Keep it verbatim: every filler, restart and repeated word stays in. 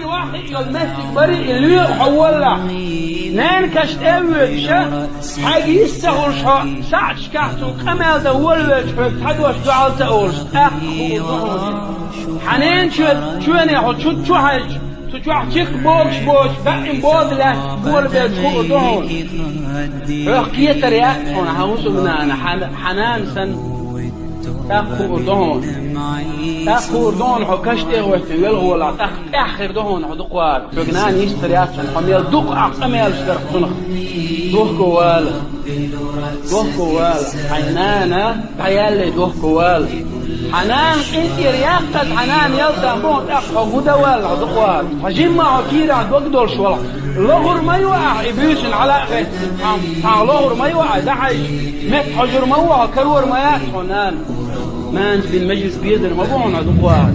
Вахи йол меттиг бари и лоьгӀа хьо воллахь. Нана каш тӀе а воьдуша, хьайга йист ца хуьлуш хьо саьӀаташкахь цунна къамел дан волавелча, хьоьга цхьадош дуьхьал ца олуш, тӀаккха хуур ду хьуна. Хьан нана чоь-, чоьне хьо чу-, чу хьаьжча, цу чохь чикх богуш боцуш, даим бода лаьцна болабелча хуур ду хьуна. Хьох кхетар яц хьуна, хьан хӀусамнана, хьан, хьан нана санна. ТӀаккха хуур ду хьуна. ТӀаккха хуур ду хьуна, хьо каш тӀе а гӀоьттина велхаволахь, тӀаккха тӀаьхьа хир ду хьуна хьо дукхавала. Хьоьга нана йистхир яц хьуна, хьо мел дукха ахь къамелаш дара цунах. Дохко вала. Дохко вала. Хьайн нана дӀаяьллий дохко вала. Хьан нана къинтӀера яккхаза, хьан нана ялсам бу хьуна, тӀаккха хьо гу дан вала хьо дукхавала. Хьо жимма хьо кийрахь дог долуш валахь. Лохур ма ю ахь и буьйсанна хьала а хетта. Цхьа лохур ма ю ахь, дахьайша метта хьожур ма ву хьо, карор ма яц хьо нана. Нанас бина межлис безар ма бу хьуна дукхавала.